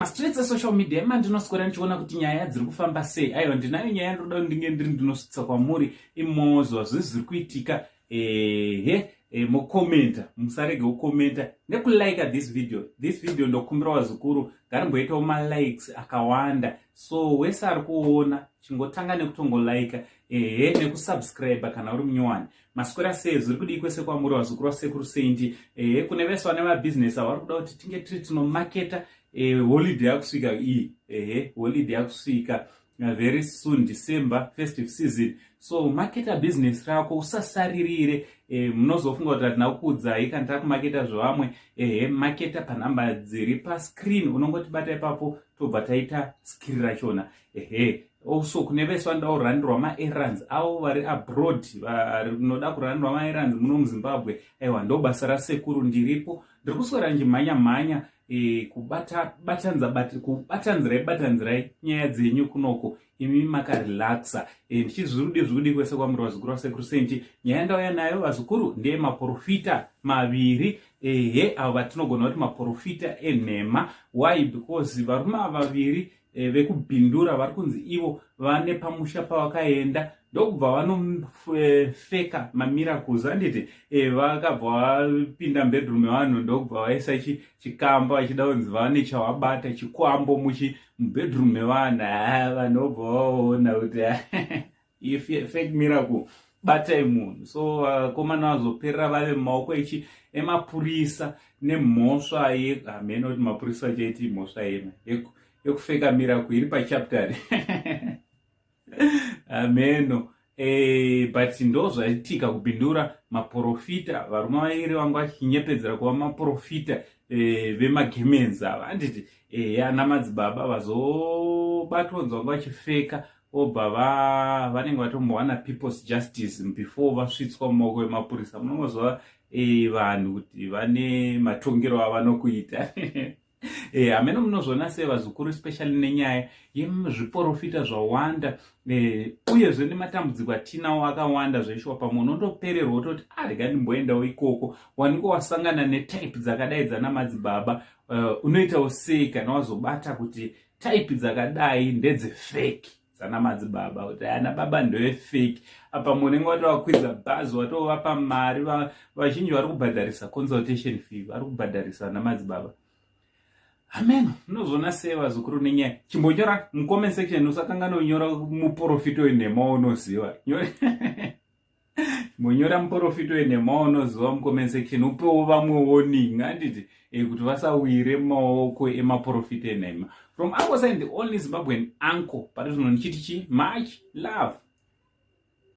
Streets esocial media emandinoswera ndichiona kuti nyaya dziri kufamba sei. Aiwa, ndinayo nyaya ndinoda kuti ndinge ndiri ndinosvitsa kwamuri imozwa zvinhu zviri kuitika. Ehe, mokomenta, musarege kukomenta nekulike this video. This video ndokumbira vazukuru ngarimboitawo malikes akawanda, so wese ari kuona chingotanga nekutongolika, ehe, nekusubscribe kana uri munyowani. Maswera sei? Zviri kudii kwese kwamuri, vazukuru vasekuru Saint? Ehe, kune vese vane mabhizinesi avari kuda kuti tinge tiri tinomaketa, holiday yakusvika iyi. Ehe, holiday yakusvika very soon, December festive season, so maketa business rako, usasaririre. Munozofunga kuti hatina kukuudzai kana takumaketa zvevamwe. Ehe, maketa panhamba dziri pascreen, unongotibata ipapo, tobva taita skiri rachona. Ehe, also kune vese vanoda kurandirwa maerrands avo vari abroad, vanoda kurandirwa maerrands muno muZimbabwe, aiwa, ndo basa rasekuru, ndiripo, ndiri kuswera ndichimhanya mhanya kubata batanza kubatanzirai batanzirai nyaya dzenyu kunoko imi makarelaxa. Ndichizvirudi zvikudi kwese kwamuri, vazukuru vasekuru Saint. Nyaya ndauya nayo, vazukuru, ndeye maprofita maviri. Ehe, avo vatinogona kuti maprofita enhema. Why? Because varume ava vaviri vekubhindura vari kunzi ivo vane pamusha pavakaenda, ndokubva vanofeka mamiracles, handiti? Vakabva vapinda mubedroom yevanhu, ndokubva vaisa chikamba vachida kunzi vane chavabata, chikwambo mubedroom mevanhu. Vanhu vobva vaona kuti fake miracle, batai munhu. So vakomana vazoperera vave mumaoko echi emapurisa nemhosva yehameno kuti mapurisa achaiti mhosva yema yekufeka miracle iri pachapter, ameno. But ndo zvaitika kupindura maprofita, varume vairi vanga vachinyepedzera kuva maprofita vemagemenzi ava, handiti? Ana madzibaba vazobatwa kunzi vanga vachifeka, obva vanenge vatombowana people's justice before vasvitswa mumaoko emapurisa. Munongozva vanhu kuti vane matongero avanokuita. Hameno munozviona sei, vazukuru, especially nenyaya yezviprofita zvawanda, uyezve nematambudziko atinawo akawanda zveshuwa. Pamwe unondopererwa utoti, "A, rega ndimboendawo ikoko." Wanenge wasangana netype dzakadai dzana madzibaba, unoitawo sei kana wazobata kuti type dzakadai ndedzefake dzana madzibaba, kuti ana baba ndevefake? Apa munenge watovakwidza bhazi, watovapa mari. Vazhinji vari kubhadharisa consultation fee, vari kubhadharisa vana madzibaba. Ameno munozoona sei, vazukuru, nenyaya? Chimbonyora mucomment section, usakangana kunyora muprofita wenhema waunoziva. Chimbonyora muprofita wenhema waunoziva mucomment section, upewo vamwe warning, handiti, kuti vasawire mumaoko emaprofita enhema. From Uncle Saint, the only Zimbabwean uncle pari zvino, ndichiti chi much love.